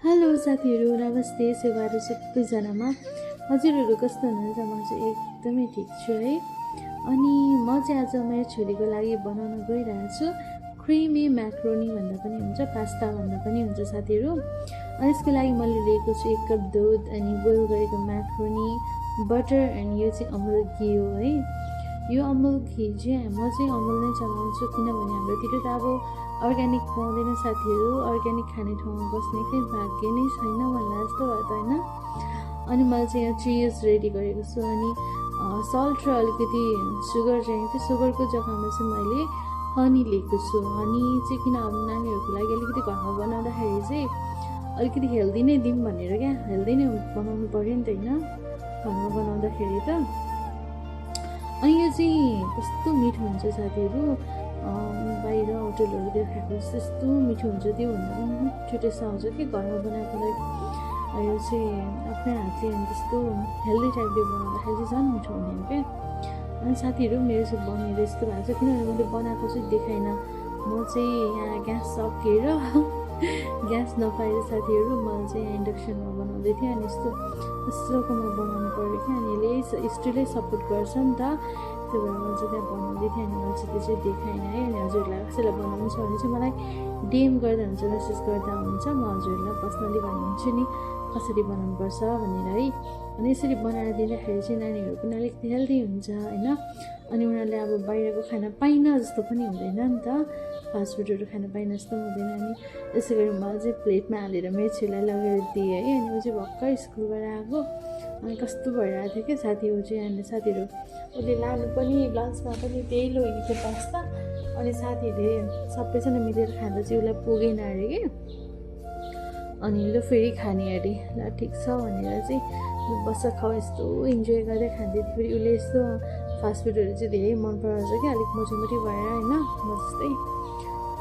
Hello साथीहरू, नमस्ते। सेवाहरू सबैजनामा हजुरहरू कस्तो हुनुहुन्छ? म चाहिँ एकदमै ठिक छु है। अनि म चाहिँ आज मेरो छोरीको लागि बनाउन गइरहेको छु क्रिमी म्याक्रोनी भन्दा पनि हुन्छ, पास्ता भन्दा पनि हुन्छ साथीहरू। अनि यसको लागि मैले लिएको छु 1 कप दुध, अनि बोइल गरेको म्याक्रोनी, बटर, अनि यो चाहिँ अमुल घी हो है। यो अमुल घी चाहिँ म चाहिँ अमुल नै चलाउँछु, किनभने हाम्रोतिर त अब अर्ग्यानिक पाउँदैन साथीहरू। अर्ग्यानिक खाने ठाउँमा बस्ने चाहिँ भाग्य नै छैन भन्ला जस्तो भयो त होइन। अनि मैले चाहिँ यहाँ चिज रेडी गरेको छु, अनि सल्ट र अलिकति सुगर चाहिन्छ। सुगरको जग्गामा चाहिँ मैले हनी लिएको छु। हनी चाहिँ किन अब नानीहरूको लागि अलिकति घरमा बनाउँदाखेरि चाहिँ अलिकति हेल्दी नै दिउँ भनेर क्या, हेल्दी नै बनाउनु पऱ्यो नि त होइन, घरमा बनाउँदाखेरि त। अनि यो चाहिँ कस्तो मिठो हुन्छ साथीहरू, बाहिर होटलहरूतिर खाएको जस्तो यस्तो मिठो हुन्छ, त्योभन्दा पनि मिठो टेस्ट आउँछ कि घरमा बनाएकोलाई। यो चाहिँ आफ्नै हातले अनि त्यस्तो हेल्दी टाइपले बनाउँदाखेरि चाहिँ झन् मिठो हुने क्या। अनि साथीहरू मेरो चाहिँ बनेर यस्तो भएको छ, किनभने मैले बनाएको चाहिँ देखाइनँ। म चाहिँ यहाँ ग्यास सकेर ग्यास नपाएर साथीहरू मैले चाहिँ इन्डक्सनमा बनाउँदै थिएँ, अनि यस्तोकोमा बनाउनु पऱ्यो क्या। अनि यसले स्टिलै सपोर्ट गर्छ नि त, त्यो भएर मैले चाहिँ त्यहाँ बनाउँदै थिएँ। अनि मैले चाहिँ त्यो चाहिँ देखाइनँ है। अनि हजुरहरूलाई कसैलाई बनाउनु छ भने चाहिँ मलाई डिएम गर्दा हुन्छ, मेसेज गर्दा हुन्छ, म हजुरहरूलाई पर्सनली भनिदिन्छु नि कसरी बनाउनुपर्छ भनेर है। अनि यसरी बनाएर दिँदाखेरि चाहिँ नानीहरू पनि अलिकति हेल्दी हुन्छ होइन। अनि उनीहरूले अब बाहिरको खाना पाइनँ जस्तो पनि हुँदैन नि त, फास्टफुडहरू खाना पाइनँ जस्तो हुँदैन। अनि यसै गरी मलाई चाहिँ प्लेटमा हालेर मेरो छोरीलाई लगेर दिएँ है। अनि ऊ चाहिँ भर्खर स्कुलबाट आएको, अनि कस्तो भइरहेको थियो क्या साथीहरू चाहिँ। अनि साथीहरू उसले लानु पनि लन्चमा पनि त्यही लगेको थियो पास्ता। अनि साथीहरूले सबैजना मिलेर खाँदा चाहिँ उसलाई पुगेन अरे कि, अनि ल फेरि खाने अरे, ल ठिक छ भनेर चाहिँ बस्छ खाऊ यस्तो इन्जोय गरेर खाँदै थियो। फेरि उसले यस्तो फास्टफुडहरू चाहिँ धेरै मन पराउँछ क्या, अलिक मोटी भएर होइन, म जस्तै।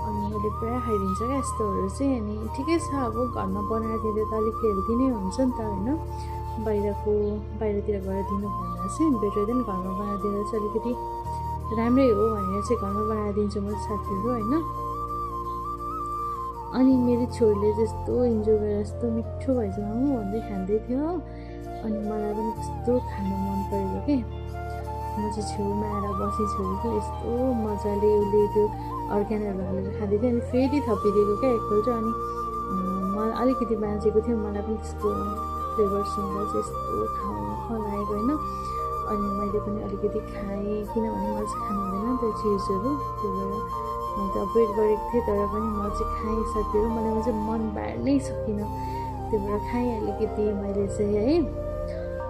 अनि उसले पुरा खाइदिन्छ क्या यस्तोहरू चाहिँ। अनि ठिकै छ, अब घरमा बनाएर दिँदा त अलिक हेल्दी नै हुन्छ नि त होइन। बाहिरतिर गएर दिनुभन्दा चाहिँ बेटर देन घरमा बनाएर दिँदा चाहिँ अलिकति राम्रै हो भनेर चाहिँ घरमा बनाएर दिन्छु म साथीहरू होइन। अनि मेरो छोरीले जस्तो इन्जोय गरेर यस्तो मिठो भएछ मामु भन्दै खाँदै थियो। अनि मलाई पनि कस्तो खान मन परेको के, म चाहिँ छेउमा आएर बसेँ छोरीको, यस्तो मजाले उसले त्यो अर्ग्यानहरू हालेर खाँदै थियो। अनि फेरि थपिदिएको क्या एकपल्ट। अनि मलाई अलिकति बाँचेको थियो, मलाई पनि त्यसको फ्लेभर सुन्दा चाहिँ यस्तो लागेको होइन। अनि मैले पनि अलिकति खाएँ, किनभने मलाई चाहिँ खानु हुँदैन त्यो चिजहरू, त्यो भएर म त अभोइड गरेको थिएँ। तर पनि म चाहिँ खाएँ साथीहरू, मैले चाहिँ मन बाँड्नै सकिनँ, त्यो भएर खाएँ अलिकति मैले चाहिँ है।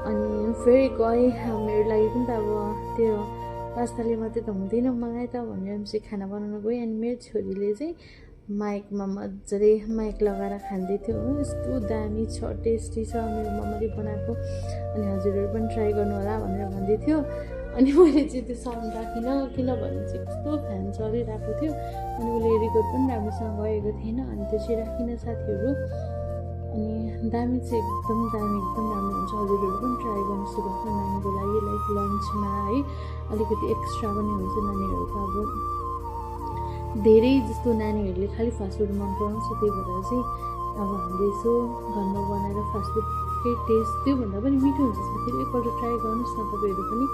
अनि फेरि गएँ, मेरो लागि पनि त अब त्यो पास्ताले मात्रै त हुँदैन मलाई त भनेर चाहिँ खाना बनाउन गएँ। अनि मेरो छोरीले चाहिँ माइकमा मजाले माइक लगाएर खाँदै थियो, यस्तो दामी छ, टेस्टी छ मेरो मम्मीले बनाएको, अनि हजुरहरू पनि ट्राई गर्नु होला भनेर भन्दै थियो। अनि मैले चाहिँ त्यो साउन्ड राखिनँ, किनभने चाहिँ कस्तो फ्यान चलिरहेको थियो, अनि उसले रेकर्ड पनि राम्रोसँग गरेको थिएन। अनि त्यो चाहिँ राखिनँ साथीहरू। अनि दामी चाहिँ एकदम राम्रो हुन्छ, हजुरहरू पनि ट्राई गर्नु सक्नु आफ्नो नानीको लागि, लाइक लन्चमा है। अलिकति एक्स्ट्रा पनि हुन्छ नानीहरूको, अब धेरै जस्तो नानीहरूले खालि फास्टफुड मन पराउँछ, त्यही भएर चाहिँ अब हामीले यसो घरमा बनाएर फास्टफुडकै टेस्ट त्योभन्दा पनि मिठो हुन्छ साथीहरू, एकपल्ट ट्राई गर्नुहोस् न तपाईँहरू पनि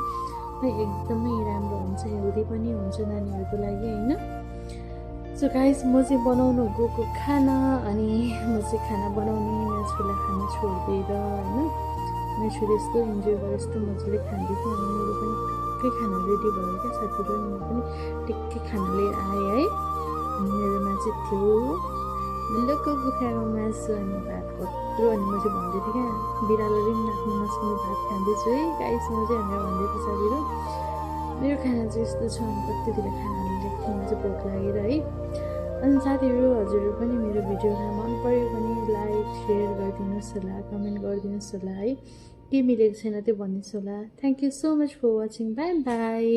है। एकदमै राम्रो हुन्छ, हेल्दी पनि हुन्छ नानीहरूको लागि होइन। सो गाइस, म चाहिँ बनाउनु गएको खाना, अनि म चाहिँ खाना बनाउने मेरो छोरीलाई खाना छोडिदिएर होइन, मेरो छोरी यस्तो इन्जोय गरेर यस्तो मजाले खाँदै थियो। अनि मेरो पनि टक्कै खाना रेडी भयो क्या साथीहरू, अनि म पनि टिक्कै खाना लिएर आएँ है। मेरोमा चाहिँ थियो लुको कुखुराको मासु अनि भात कत्रो। अनि म चाहिँ भन्दै थिएँ क्या, बिरालोले पनि नाच्नु नसक्ने भात खाँदैछु है गाइस म चाहिँ भनेर भन्दै थिएँ साथीहरू। मेरो खाना चाहिँ यस्तो छ, अनि कतितिर खानाले लेख्नु चाहिँ भोक लागेर है। अनि साथीहरू हजुरहरू पनि मेरो भिडियोलाई मन पऱ्यो भने लाइक सेयर गरिदिनुहोस् होला, कमेन्ट गरिदिनुहोस् होला है, के मिलेको छैन त्यो भनिदिनुहोस् होला। Thank you so much for watching, bye by.